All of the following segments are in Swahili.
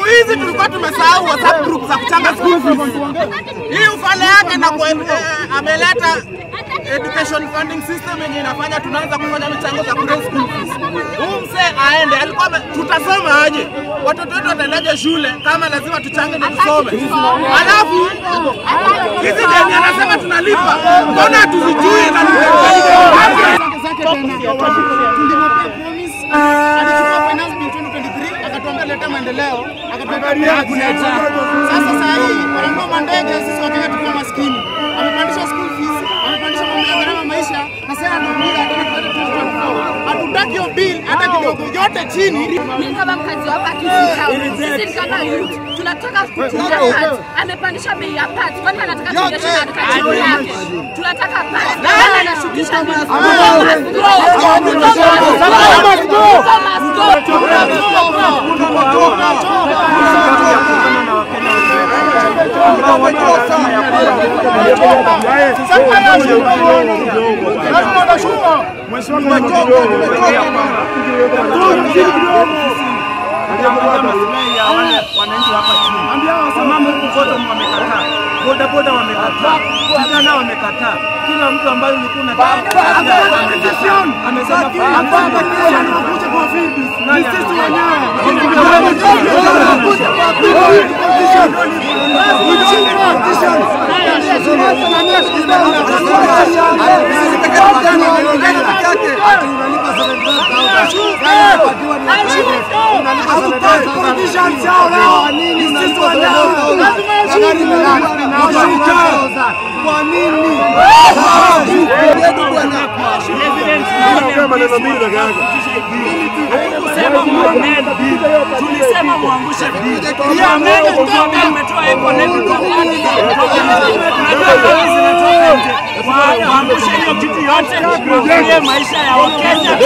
Hizi tulikuwa tumesahau WhatsApp group za kuchanga school fees. Hii ufale yake na ameleta education funding system yenye inafanya tunaanza kufanya michango za kule school fees. Huyu mzee aende, alikuwa tutasoma aje? Watoto wetu wataendaje shule kama lazima tuchange ndio tusome? Alafu hizi deni anasema tunalipa. Mbona tuzijui na tulimwapea promise, alichukua finance bill 2023 akatuambia leta maendeleo, akatuambia kuleta. Sasa saa hii wananunua mandege, sisi wa Kenya tukiwa maskini. Amepandisha school fees, amepandisha mambo ya gharama maisha, na sasa anauliza tena 2024. Hatutaki hiyo bill hata kidogo, yote chini. Mimi kama mkazi wa hapa Kisii, sisi kama youth tunataka kutumia pads. Amepandisha bei ya pads. Kwani anataka tuonyeshe katika chini yake? Tunataka pads. Na anashukisha nini? Wananchi hapa chini. Wamama huku kote wamekataa. Boda boda wamekataa. Vijana wamekataa. Kila mtu ambaye ulikuwa unataka amesema anakuja kwa field. Ni sisi wenyewe. Tulisema muangushe bill. Waangushe hiyo kitu yote, waangalie maisha ya Wakenya.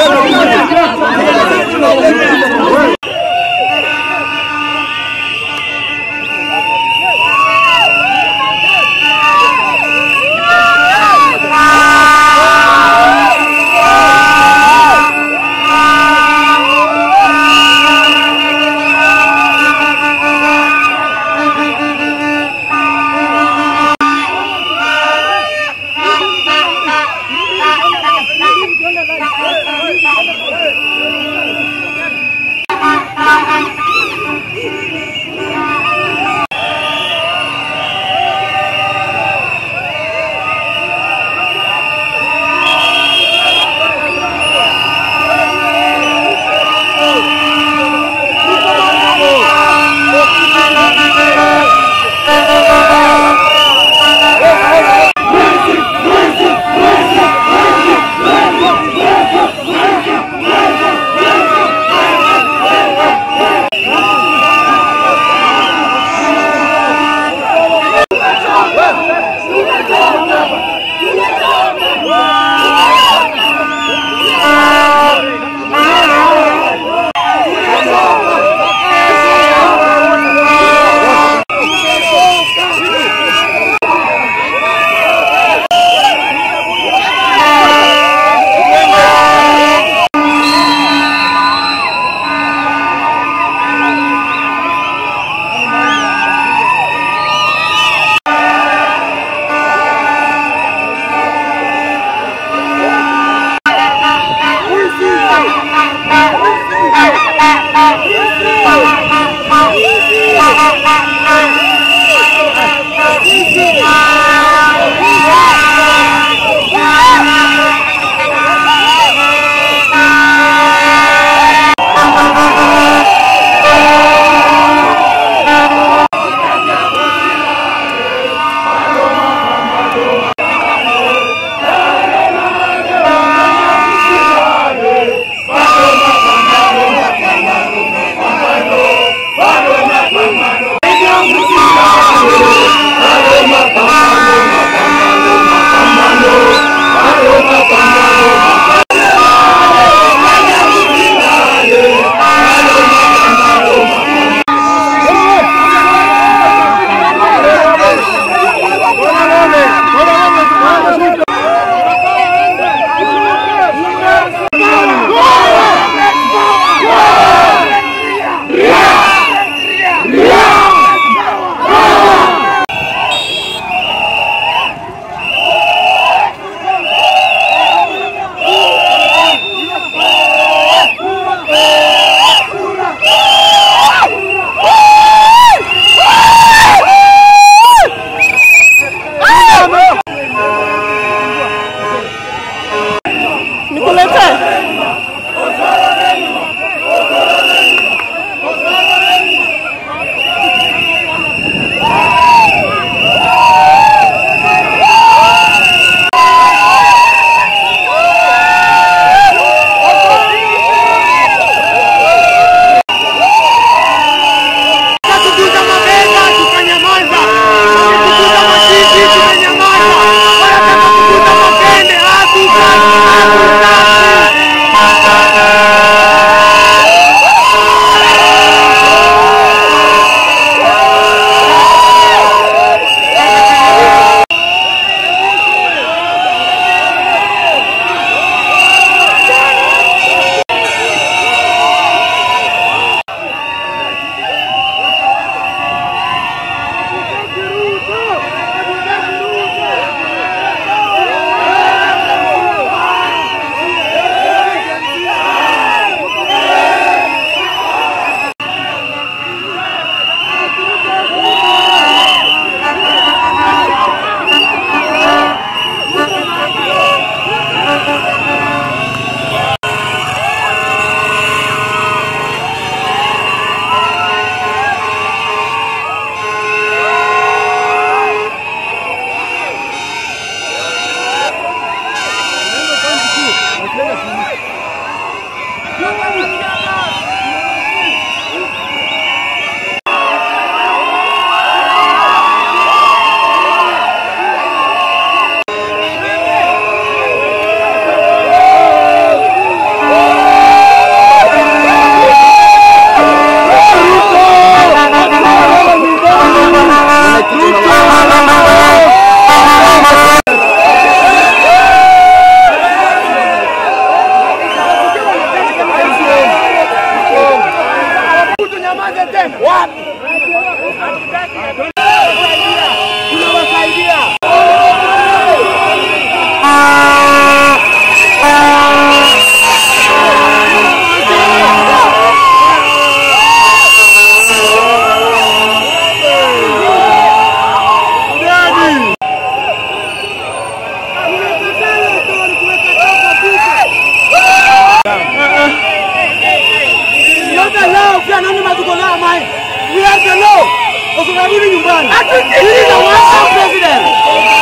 This is a one-term president.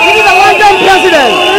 This is a one-term president.